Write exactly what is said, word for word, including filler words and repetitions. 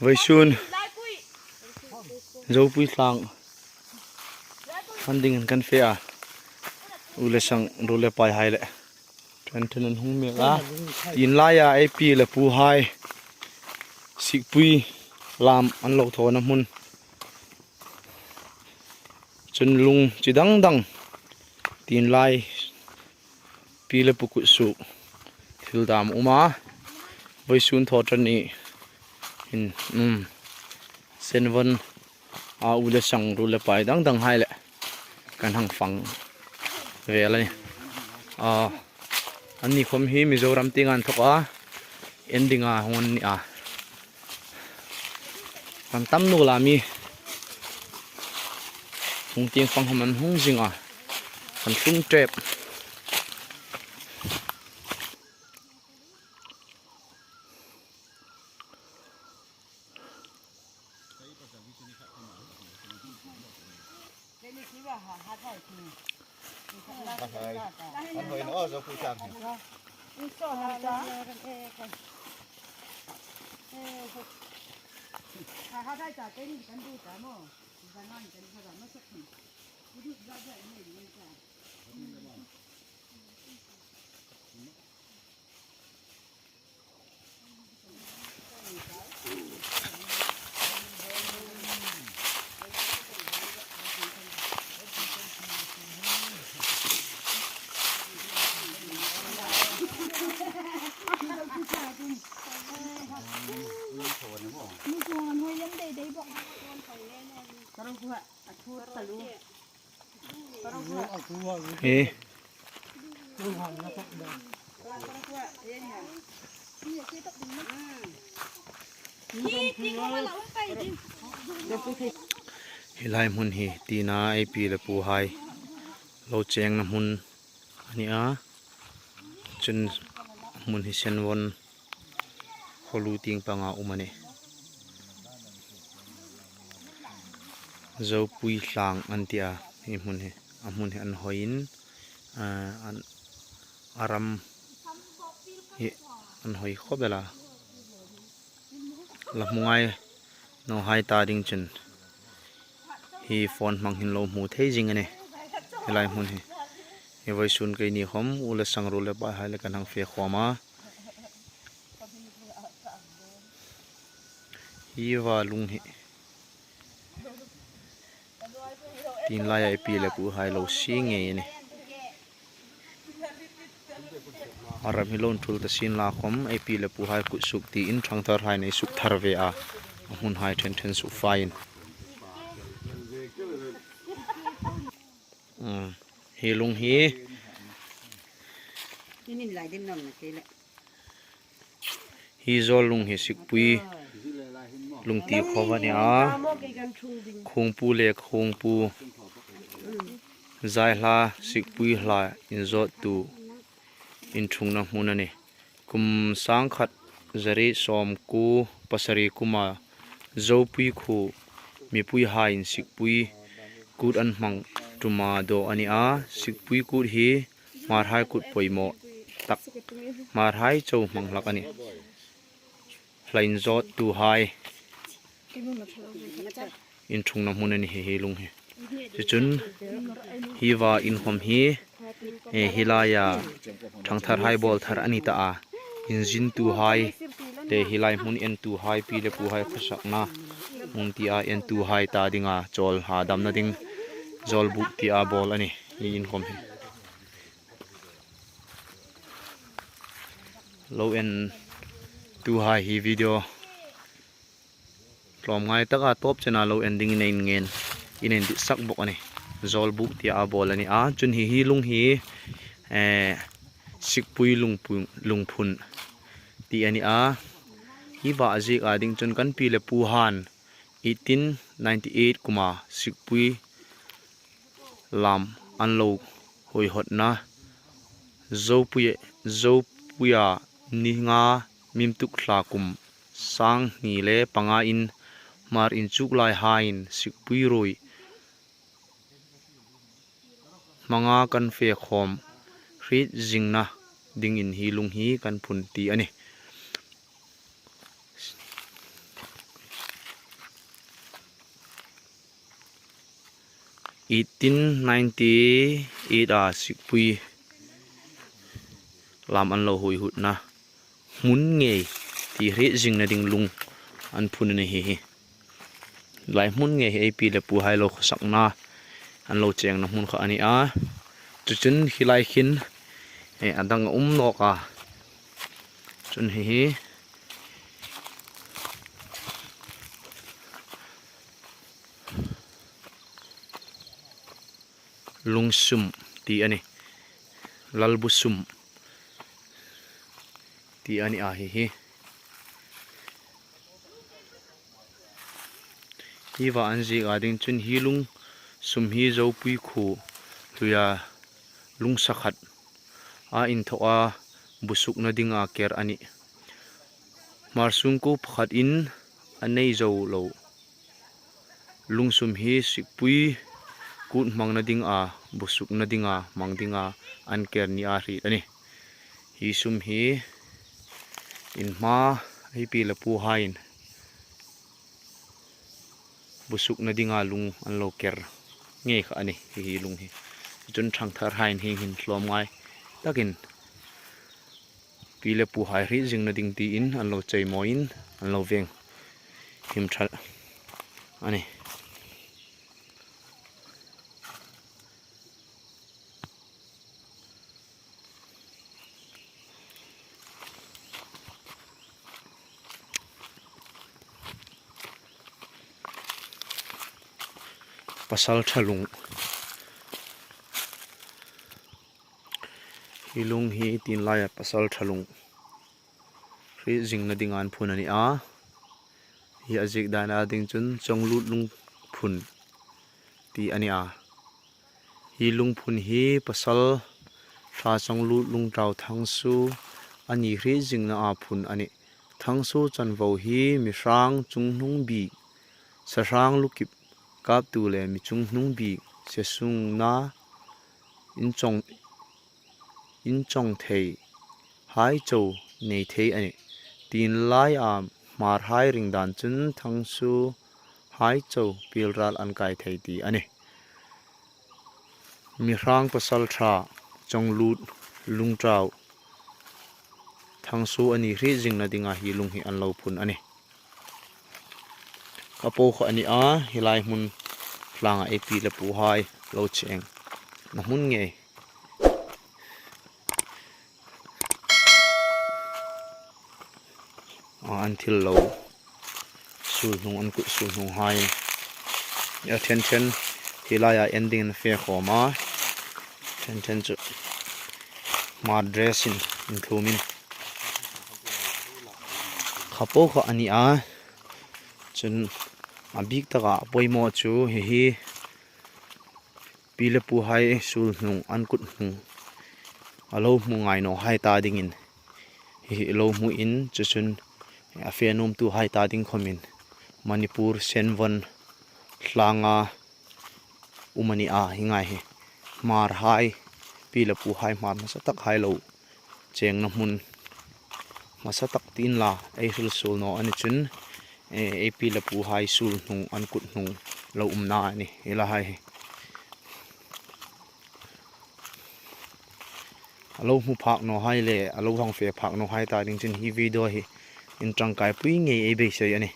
Vawisun Zopui tlang an dingin kan fe a. U le sang, ruol le pai hai le ṭhen ṭhen an hung mek a. Tin laia ei pi le pu hai Sikpui lam an lo thawna hmun. Chun lung chi dang dang tin lai pi le pu kut suok thil dam um a. Vawisun thaw ṭan ni in, um, Senvon a u le sang, ruol le pai dang dang hai le kan hang fang vel a nih. A, anni khom hi Mizoram tieng an thawk a, en dinga hung an ni a. Kan tam nu la mi hung tieng fang hom an hung zing a, kan tlung ṭep. Hi. Hi lai hmun hi tina ei pi le pu hai lo chengna hmun a ni a. Chun hmun hi Senvon khawlu tieng panga um a nih. Zopui tlang an ti a, hi hmun hi, a hmun hi an hawi in, a, an, a ram hi an hawi khawp el a. La hmu ngai naw hai ta ding chun hi phone hmang hin lo hmu thei zing a nih. Hi lai hmun hi, hi vawisun keini khom u le sang, ruol le pai hai le kan hang fe khawm a. Hi va lung hi tin laia ei pi le pu hai lo sie ngei a nih. A ram hi lo inṭhul ta sien la khom ei pi le pu hai kut suok tiin ṭhangthar hai nei suk thar ve a, a hmun hai ṭhen ṭhen suk fai in. Um, hi lung hi. Hi zawl lung hi Sikpui lung ti khawm a ni a. Khungpu le khungpu zaihla, Sikpui hla inzawttu inṭhungna hmun a nih. Kum sangkhat zariet sawmkuo pasari kuma Zopui khuo mipuihaiin Sikpui kut an hmang ṭuma daw a ni a. Sikpui kut hi Hmarhai kut poimaw tak, Hmarhai chau hmang hlak a nih. Hla inzawttuhai inṭhungna hmun a ni hi, hi lung hi. Chu chun hi va in khom hi, eh, hi laia ṭhangthar hai bawl thar a ni ta a. Inzintuhai le hi lai hmun entuhai, pi le puhai khawsakna hmun tia entuhai ta dinga chawl ha damna ding zawlbuk tia bawl a nih, hi in khom hi. Lo entuhai hi video tlawmngai taka tawp chena lo en dingin a inngen, in inditsak bawk a nih. Zawlbuk tia a bawl a ni a. Chun hi, hi lung hi, eh, Sikpui lungpu-, lungphun ti a ni a. Hi va a ziek a ding chun kan pi le puhaiin eighteen ninety-eight kuma Sikpui lam an lo hawi hotna, Zopui, Zopuia ni nga Mimtuk thla kum sanghni le pangain Hmar inchuklaihaiin Sikpui ruoi hmanga kan fe khawm hriet zingna dingin hi lung hi kan phun ti a nih. Eighteen ninety-eight-a Sikpui lam an lo huihutna hmun ngei ti hriet zingna ding lung an phun a ni hi hi. Lai hmun ngei hi ei pi le puhai lo khawsakna an lo chengna hmun kha a ni a. Chu chun hi lai khin, eh, a dang a um nawk a. Chun hi hi lungsum ti a ni. Lalbusum ti a ni a hi hi. Hi va an ziek a ding chun hi lungsum hi Zopui khuo hluia lungsa khat a inthawka busukna dinga ker a nih. Hmar sungkuo pakhatin a nei zo lo lungsum hi Sikpui kut hmangna dinga, busukna dinga, hmang dinga an ker nia hriet a nih. Hi sum hi inhma ei pi le puhaiin busukna dinga lung an lo ker ngei kha a nih hi, hi lung hi. Chun thangtharhaiin hieng hin tlawmngai takin pi le puhai hriet zingna ding tiin an lo chei mawiin an lo veng him ṭha a nih. Pasalṭha lung. Hi lung hi tienlaia pasalṭha lung hriet zingna dinga an phun a ni a. Hi a ziek dan a ding chun Chawnglut lung phun ti a ni a. Hi lungphun hi pasalṭha Chawnglut Lungtau Thangsu a ni hriet zingna a phun a nih. Thangsu chanvo hi mi hrang chunghnung bik, sahrang lukip kaptu le mi chunghnung bik se sungna inchawng, inchawng thei hai chau nei thei a nih. Tienlaia Hmarhai ring dan chun Thangsuhai chau pilral an kai thei ti a nih. Mi hrang pasalṭha Chawnglut Lungtau Thangsu a ni hriet zingna dinga hi lung hi an lo phun a nih. Kha po kha a ni a, hi lai hmun tlanga ei pi le puhai lo chengna hmun ngei a, an thil lo sulhnung, an kut sulhnunghai a ṭhen ṭhen hi laia en dingin fe khawm a, ṭhen ṭhen chu Hmar dress-in inthumin kha po kha a ni a. Chun a bik taka a poimaw chu hi hi pi le puhai sulhnung an kut hnung a lo hmu ngai nawhai ta dingin hi hi lo hmuin, chu chun a fe nuomtuhai ta ding khawmin Manipur Senvon tlanga um a ni a, hi ngai hi Hmarhai, pi le puhai Hmar hmasa takhai lo chengna hmun hmasa tak tiin la ei hril suol naw a ni chun, eh, ei pi le puhai sulhnung an kut hnung lo umna a nih hi lahai hi. A lo hmu phak nawhai le a lo hang fe phak nawhai ta ding chun hi video hi inṭangkaipui ngei ei beisei a nih.